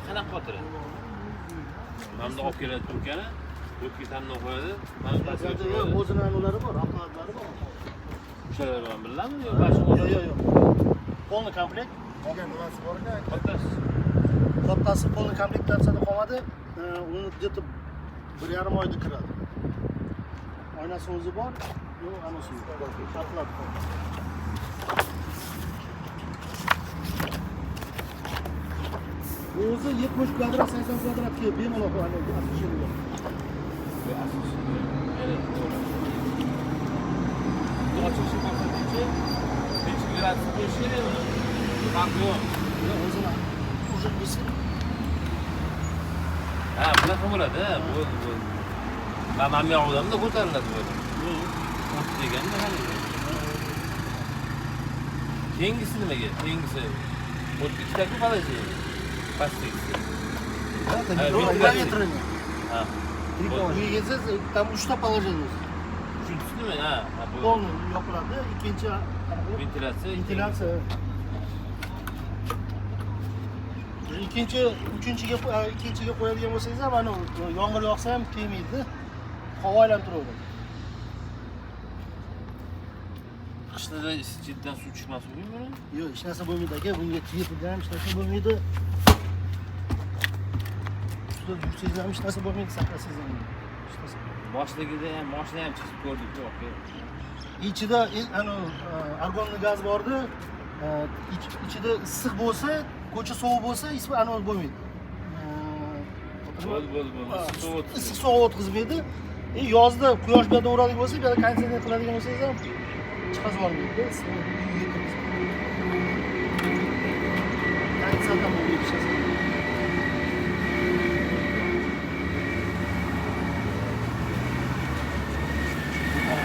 Qanaqa qotiradi? Mana bundoq olib keladi trubkani, o'tga tamdan qo'yadi, mana bu pastga Yo'q, tushiradi. O'zini anulari bor, appaратлari bor. O'shalar bilan birlami yo boshqa? Yo'q, yo'q, yo'q. Полный комплект. Qolgan nimasi bor ekan? Kattasi. Kattasi полный комплектацияda qolmadi. Uni где-то 1,5 oyda kiradi. Oynasi o'zi bor, yo'q, anasi yo'q. Oklad qoldi. Bu o'zi 70 kvadrat, 80 kvadratga bemalol освещение bor. Bu asosiy. Yana to'g'ri. Bu ochilishi maqsadichi necha gradus qo'yish kerak uni? Farqi yo'q. Yo'q, o'zini уже висит. Ha, bunaqa bo'ladi, ha, bo'ldi, bo'ldi. Va mana bu yoqdan ko'tariladi bu. O't deganda haligi. Keyingisi nimaga? Keyingisi вот ikkita-ku положение. Pastdagisi. Это А, не вентиляция. Проветривание. Ha. Uyga там uchta положение. Uchinchisi nima? Ha, ha, bu Полный yopiladi, ikkinchi qanaqa? Ventilyatsiya. Ventilyatsiya. Ikkinchi, uchinchiga, ikkinchiga qo'yadigan bo'lsangiz ham, ana yomg'ir yog'sa ham tegmaydi. Havo aylanib turaveradi. Qishda ichida suv tushmasi mumkin buni? Yo'q, hech narsa bo'lmaydi aka, bunga tegib ham hech narsa bo'lmaydi. Ustida yursangiz ham hech narsa bo'lmaydi, sakrasangiz ham hech narsa. Boshligida ham, moshina ham chiqib ko'rdik, yo'q. Ichida ana аргонный gaz bordi. Ichida issiq bo'lsa, ko'cha sovuq bo'lsa, ismi anavi bo'lmaydi. Bo'ldi, bo'ldi, bo'ldi. Issiq sovuq o'tkazmaydi. Issiq sovuq o'tkazmaydi. Yozda quyosh bu yerda uradigan bo'lsa, bu yerda konditsioner qiladigan bo'lsangiz ham chiqazib olmaydi. Issiq uyga kirib